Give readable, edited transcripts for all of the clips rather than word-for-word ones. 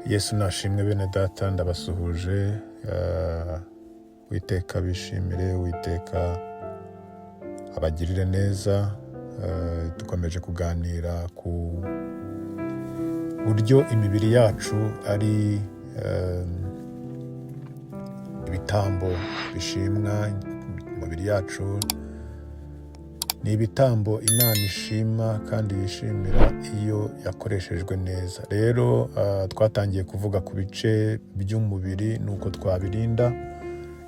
Yesu nashimwe. Bene data, ndabasuhuje. Uwiteka bishimire, Uwiteka abagirire neza. Dukomeje kuganira ku buryo imibiri yacu ari ibitambo bishimwa. Imibiri yacu ni ibitambo Imana ishima kandi yishimira iyo yakoreshejwe neza. Rero twatangiye kuvuga ku bice by'umubiri n'uko twabirinda.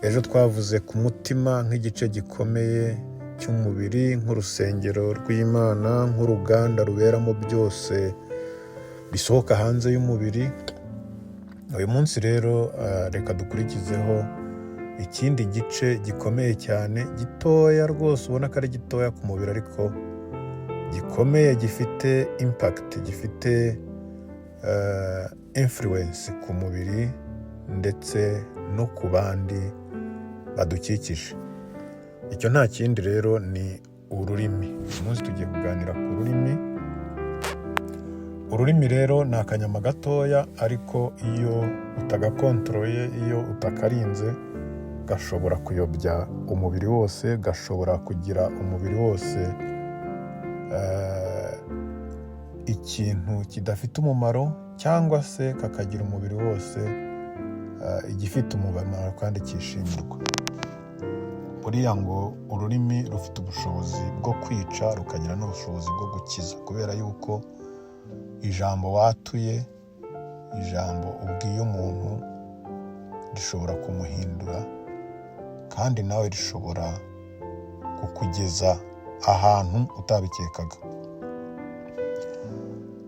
Ejo twavuze ku mutima nk'igice gikomeye cy'umubiri, nk'urusengero rw'Imana, nk'uruganda ruberamo byose bisohoka hanze y'umubiri. Uyu munsi rero reka dukurikizeho ikindi gice gikomeye cyane, gitoya rwose, ubona ko ari gitoya ku mubiri ariko gikomeye, gifite impact, gifite influence ku mubiri ndetse no ku bandi badukikije. Icyo nta kindi rero ni ururimi. Uyu munsi tugiye kuganira ku rurimi. Ururimi rero ni akanyama gatoya, ariko iyo utagakontoroye, iyo utakarinze, gashobora kuyobya umubiri wose, gashobora kugira umubiri wose ikintu kidafite umumaro, cyangwa se kakagira umubiri wose igifite umumaro kandi kishimirwa. Buriya ngo ururimi rufite ubushobozi bwo kwica, rukagira n'ubushobozi bwo gukiza, kubera yuko ijambo watuye, ijambo ubwiye umuntu, rishobora kumuhindura, kandi nawe rishobora kukugeza ahantu utabikekaga.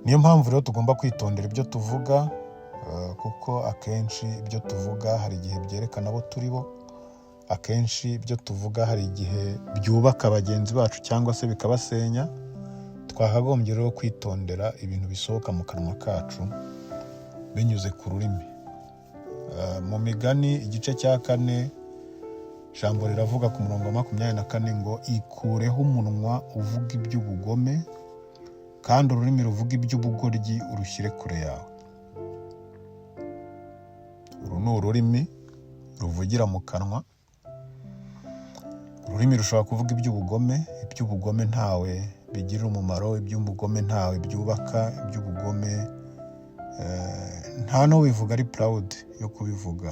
Niyo mpamvu rero tugomba kwitondera ibyo tuvuga, kuko akenshi ibyo tuvuga hari igihe byerekana abo turi bo. Akenshi ibyo tuvuga hari igihe byubaka bagenzi bacu cyangwa se bikabasenya. Twakagombye rero kwitondera ibintu bisohoka mu kanwa kacu binyuze ku rurimi. Mu Migani igice cya 4, ijambo riravuga ku murongo wa 24 ngo: "Ikureho umunwa uvuga iby'ubugome, kandi ururimi ruvuga iby'ubugoryi urushyire kure yawe." Uru ni ururimi ruvugira mu kanwa. Ururimi rushobora kuvuga iby'ubugome. Iby'ubugome ntawe bigirira umumaro, iby'ubugome ntawe byubaka, iby'ubugome nta n'ubivuga ari proud yo kubivuga.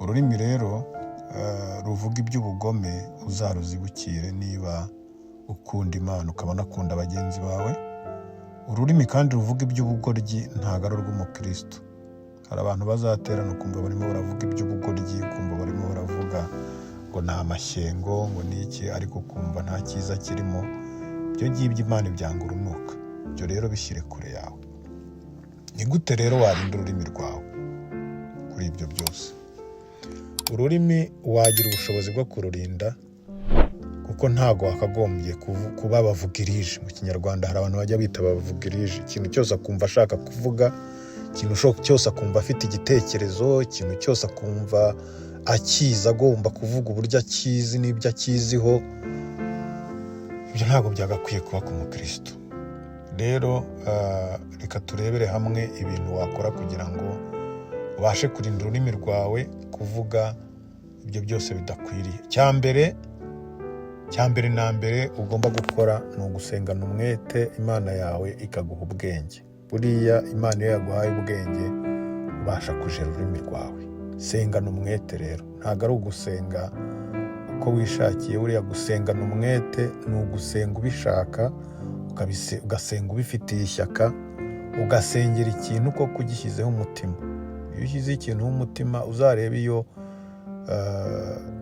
Ururimi rero ruvuga iby'ubugome uzaruzibukire niba ukunda Imana, ukaba unakunda bagenzi bawe. Ururimi kandi ruvuga iby'ubugoryi ntabwo ari urw'umukristo. Hari abantu bazaterana ukumva barimo baravuga iby'ubugoryi, ukumva barimo baravuga ngo ni amashyengo, ngo ni iki, ariko ukumva nta cyiza kirimo. Ibyo ngibyo Imana ibyanga urunuka. Ibyo rero bishyire kure yawe. Ni gute rero warinda ururimi rwawe kuri ibyo byose? Ururimi wagira ubushobozi bwo kururinda, kuko ntabwo wakagombye kuba bavugirije. Mu Kinyarwanda hari abantu bajya bita bavugirije, ikintu cyose akumva ashaka kuvuga, ikintu cyose akumva afite igitekerezo, ikintu cyose akumva akizi, agomba kuvuga uburyo akizi n'ibyo akiziho. Ibyo ntabwo byagakwiye kuba ku mukristo. Rero reka turebere hamwe ibintu wakora kugira ngo ubashe kurinda ururimi rwawe kuvuga ibyo byose bidakwiriye. Cya mbere na mbere ugomba gukora ni ugusengana umwete, Imana yawe ikaguha ubwenge. Buriya Imana iyo yaguhaye ubwenge, ubasha kujera ururimi rwawe. Sengana umwete rero ntabwo ari ugusenga uko wishakiye. Buriya gusengana umwete ni ugusenga ubishaka, ugasenga ubifitiye ishyaka, ugasengera ikintu koko ugishyizeho umutima. Iyo ushyizeho ikintu umutima, uzarebe iyo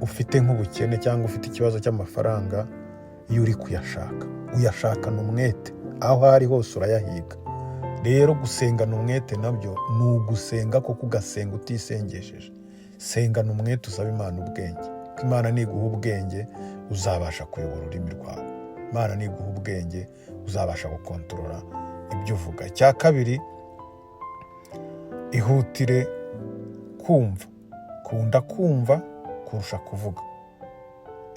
ufite nk'ubukene cyangwa ufite ikibazo cy'amafaranga, iyo uri kuyashaka uyashakana umwete, aho ari hose urayahiga. Rero gusengana umwete nabyo ni ugusenga koko, ugasenga utisengesheje. Sengana umwete, usaba Imana ubwenge, kuko Imana niguha ubwenge uzabasha kuyobora ururimi rwawe. Imana niguha ubwenge uzabasha gukontorora ibyo uvuga. Icya kabiri, ihutire kumva. Kunda kumva kurusha kuvuga.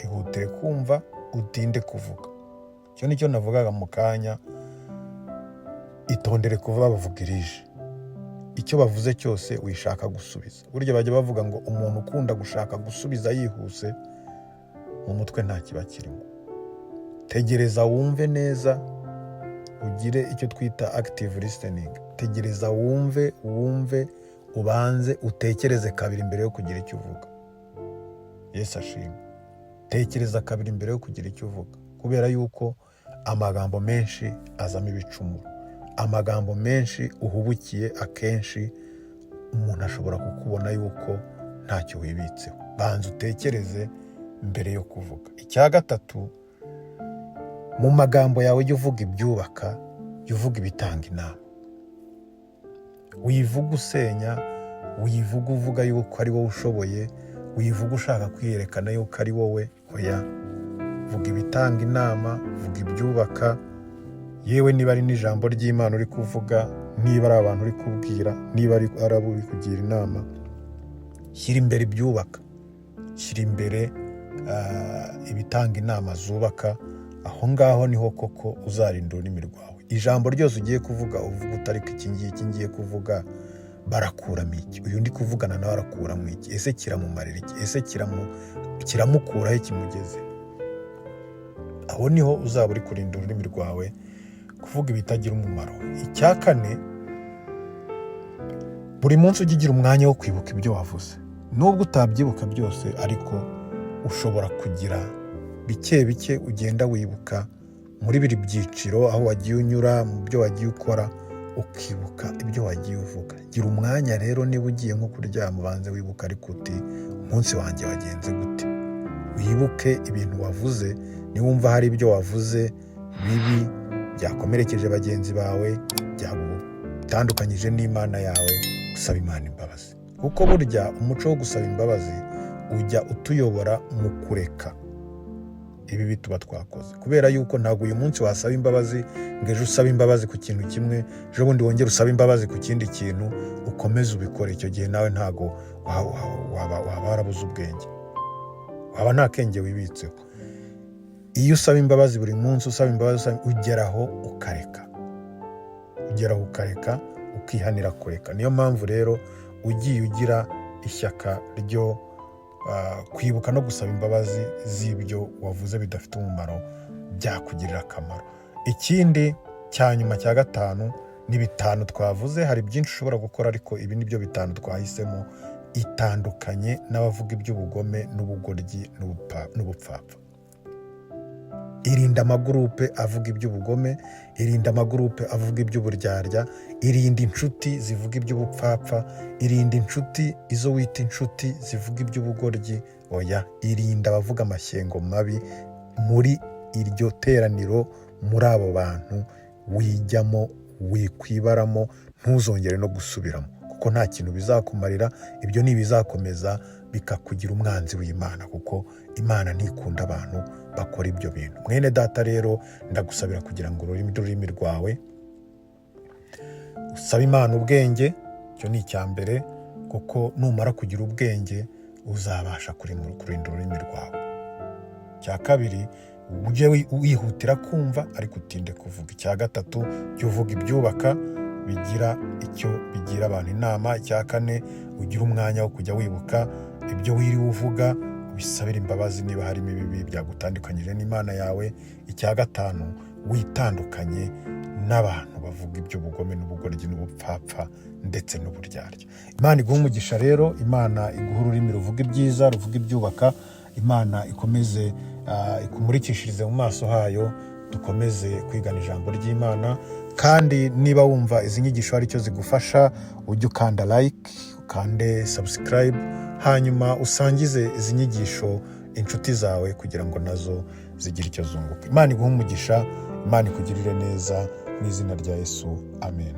Ihutire kumva, utinde kuvuga. Icyo nicyo navugaga mu kanya. Itondere kuvuga bavugirije. Icyo bavuze cyose wishaka gusubiza. Burya bajya bavuga ngo umuntu ukunda gushaka gusubiza yihuse, mu mutwe nta kiba kirimo. Tegereza wumve neza, ugire icyo twita active listening. Tegereza wumve, wumve, ubanze utekereze kabiri mbere yo kugira icyo uvuga. Yesu ashimwe. Tekereza kabiri mbere yo kugira icyo uvuga, kubera yuko amagambo menshi azamo ibicumuro. Amagambo menshi uhubukiye, akenshi umuntu ashobora kukubona yuko ntacyo wibitseho. Banza utekereze mbere yo kuvuga. Icya gatatu, mu magambo yawe jya uvuga ibyubaka, jya uvuga ibitanga inama. Wivuga usenya, wivuga uvuga yuko ari wowe ushoboye, wivuga ushaka kwiyerekana yuko ari wowe. Oya, vuga ibitanga inama, vuga ibyubaka. Yewe, niba ari n'ijambo ry'Imana uri kuvuga, niba ari abantu uri kubwira, niba ari abo uri kugira inama, shyira imbere ibyubaka, shyira imbere ibitanga inama zubaka. Aho ngaho niho koko uzarinda ururimi rwawe. Ijambo ryose ugiye kuvuga, uvuga utari ko iki ngiki ngiye kuvuga barakuramo iki? Uyu ndi kuvugana nawe arakuramo iki? Ese kiramumarira iki? Ese kiramukuraho kimugeze aho? Niho uzaba uri kurinda ururimi rwawe kuvuga ibitagira umumaro. Icya kane, buri munsi ujye ugira umwanya wo kwibuka ibyo wavuze. Nubwo utabyibuka byose, ariko ushobora kugira bike bike ugenda wibuka muri biri byiciro, aho wagiye unyura, mu byo wagiye ukora, ukibuka ibyo wagiye uvuga. Gira umwanya rero, niba ugiye nko kuryama, ubanze wibuka ariko uti: "Umunsi wanjye wagenze gute?" Wibuke ibintu wavuze. Niwumva hari ibyo wavuze bibi byakomerekeje bagenzi bawe, byagutandukanyije n'Imana yawe, usaba Imana imbabazi, kuko burya umuco wo gusaba imbabazi ujya utuyobora mu kureka ibibi tuba twakoze, kubera yuko ntabwo uyu munsi wasaba imbabazi ngo ejo usabe imbabazi ku kintu kimwe, ejo bundi wongere usabe imbabazi ku kindi kintu, ukomeze ubikore. Icyo gihe nawe ntabwo waba warabuze ubwenge, waba nta kenge wibitseho. Iyo usaba imbabazi buri munsi, usaba imbabazi, ugeraho ukareka, ugeraho ukareka, ukihanira kureka. Niyo mpamvu rero ugiye ugira ishyaka ryo kwibuka no gusaba imbabazi z'ibyo wavuze bidafite umumaro, byakugirira akamaro. Ikindi cya nyuma, cya gatanu, ni bitanu twavuze. Hari byinshi ushobora gukora, ariko ibi ni byo bitanu twahisemo. Itandukanye n'abavuga iby'ubugome n'ubugoryi n'ubupfapfa. Irinda amagurupe avuga iby'ubugome, irinda amagurupe avuga iby'uburyarya, irinda inshuti zivuga iby'ubupfapfa, irinda inshuti, izo wita inshuti, zivuga iby'ubugoryi. Oya, irinda abavuga amashyengo mabi muri iryo teraniro. Muri abo bantu wijyamo, wikwibaramo, ntuzongere no gusubiramo, kuko nta kintu bizakumarira. Ibyo ni ibizakomeza bikakugira umwanzi w'Imana, kuko Imana ntikunda abantu bakora ibyo bintu. Mwene data rero, ndagusabira kugira ngo ururimi rwawe usabe Imana ubwenge. Icyo ni icya mbere, kuko numara kugira ubwenge uzabasha kurinda ururimi rwawe. Icya kabiri, ujye wihutira kumva ariko utinde kuvuga. Icya gatatu, jya uvuga ibyubaka, bigira icyo bigira abantu inama. Icya kane, ugire umwanya wo kujya wibuka ibyo wiriwe uvuga, ubisabire imbabazi niba harimo ibibi byagutandukanyije n'Imana yawe. Icya gatanu, witandukanye n'abantu bavuga iby'ubugome n'ubugoryi n'ubupfapfa ndetse n'uburyarya. Imana iguhe umugisha rero. Imana iguhe ururimi ruvuga ibyiza, ruvuga ibyubaka. Imana ikomeze ikumurikishirize mu maso hayo. Dukomeze kwigana ijambo ry'Imana. Kandi niba wumva izi nyigisho hari icyo zigufasha, ujye ukanda like, ukande subscribe, hanyuma usangize izi nyigisho inshuti zawe kugira ngo nazo zigire icyo zunguka. Imana iguhe umugisha, Imana ikugirire neza, mu izina rya Yesu, amen.